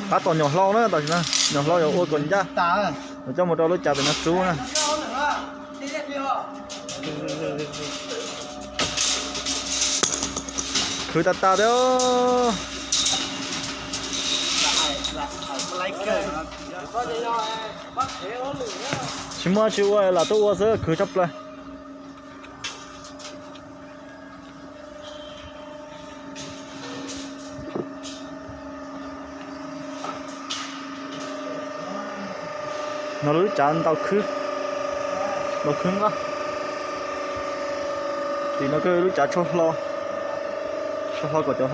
Tab tom nyuam hlau na, tam sim no nyuam hlau yuav ua kaum ncaj, yuav coj mus rau lub cav pem no rub na. Khwv tas tas thiab. Tsis muaj tsis ua lam tuaj ua xwb, khwv tshaj plaws. No lub cav ntau khwb, ntau khwb nqaj. Tim no kuj lub cav tsho hlau, tsho hlau kom cov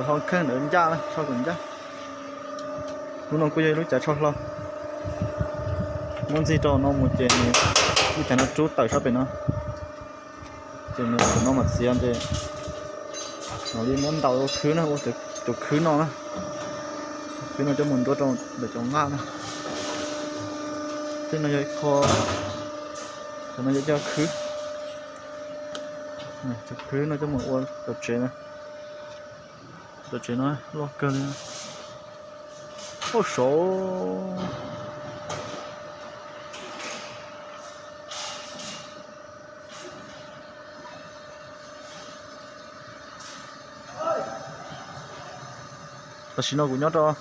hlau kheej ntawd ncaj, tsho kom ncaj. Lub no kuj yog lub cav tsho hlau. Muab ntxig rau no mus ces nws, ib tag no rub tawm sab pem no. Ces nws no mam txiav ces mam li muab ntaus ua khwb na, ua cov khwb no na. Khwb no coj mus nruab rau ntawm cov nqaj na. Tej no yog ib qho, cov no yog cov khwb, cov khwb no coj mus ua cov tsev na. Cov tsev no loj kawg li. Ua saud. Tam sim no kuv nyob rau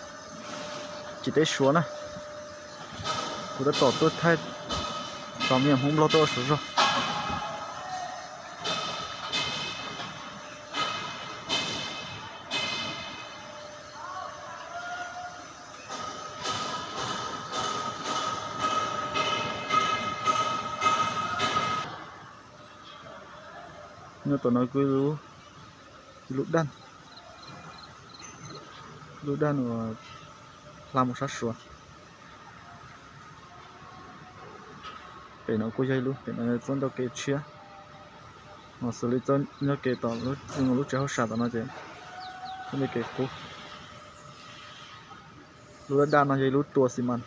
ciam teb Suav na. Kuv tab tom tuaj thaij cov me nyuam Hmoob Nplog tuaj ua Suav zog. Nyob tom no kuj ib lub daj, lub daj uas hla mus sab Suav. Pem no kuj yog ib lub, pem no txoj ncauj kev tshiab. Mas xws li txoj ncauj kev tom lub tsev hauj sam tom no ces txoj ncauj kev qub. Lub daj daj no yog ib lub tua xi mas,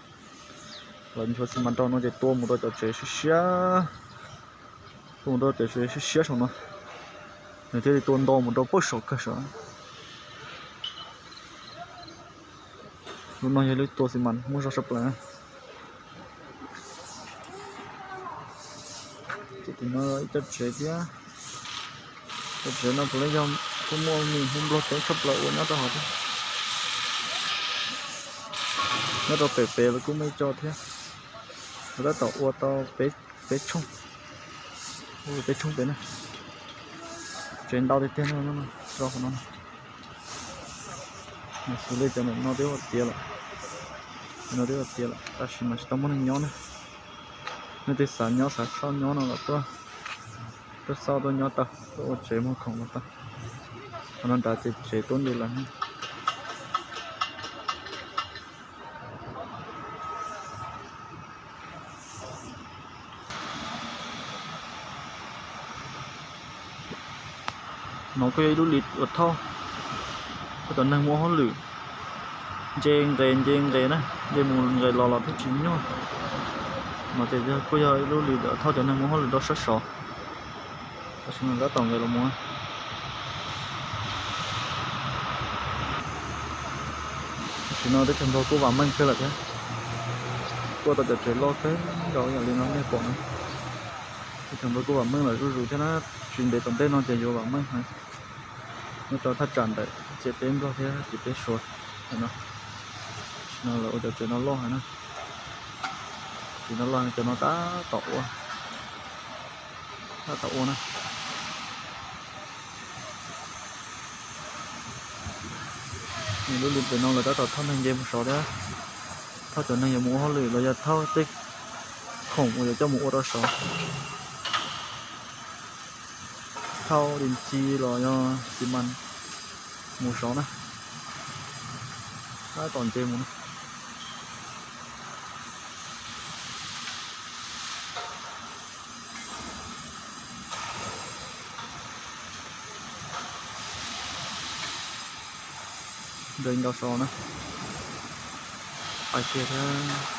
lawv nchuav xi mas rau no ces tua mus rau cov tsev siab siab, tua mus rau cov tsev siab siab saum no, nws thiaj li tua nto mus rau pem saum kawg saum. Lub no yog lub tua xi mas muaj zog tshaj plaws. Ces tim no ib co tsev thiab. Co tsev no puav leej yog kuj muaj me Hmoob Nplog coob tshaj plaws ua nyob rau hauv thiab. Nyob rau pem pem los kuj muaj ib co thiab. Lawv tab tom ua tau peb tshooj, peb tshooj pem na. Tsev ntau tiag tiag no, rau qhov no. Xws li cov ntawm no twb ua tiav lawm, no twb ua tiav lawm tab sis mas tsis tau muaj neeg nyob na. Nej twg xav nyob xav xauj nyob no los tuaj, tuaj xauj tuaj nyob tau, tuaj ua tsev muag khoom los tau. Qhov no nrad ces tsev tuaj nti lawm. No kuj yog ib lub hli uas thauj, thauj cov neeg muaj hauj lwm nce nqes nce nqes na, nce mus nqes los los thiaj tsis nyuaj. No ces kuj yog ib lub hli thauj cov neeg muaj hauj lwm rau sab saud. Tam sim no tab tom nqes los mus. Tam sim no teb chaws Nplog kuj vam meej kawg lawm thiab, kuj tau cov tsev loj kawg nkaus yam li no nej pom no. Teb chaws Nplog kuj vam meej lawm zuj zus thiab na, tsis ntev tom ntej no ces yuav vam meej heev. Nyob rau thaj tsam ntawm ciam teb Nplog thiab ciam teb Suav no, tam sim no lawv ua cov tsev no loj heev na. Tsev no loj, cov no tab tom ua, tab tom ua na. Nws lub hli pem no lawv tab tom thauj neeg nce mus saud thiab, thauj cov neeg yuav mus ua hauj lwm los yog thauj tej khoom uas yuav coj mus ua rau saud. Thauj lim ci los yog xi mas mus saud na, tab tom nce mus na. Nqes ntau saud na, pais kiag thiab.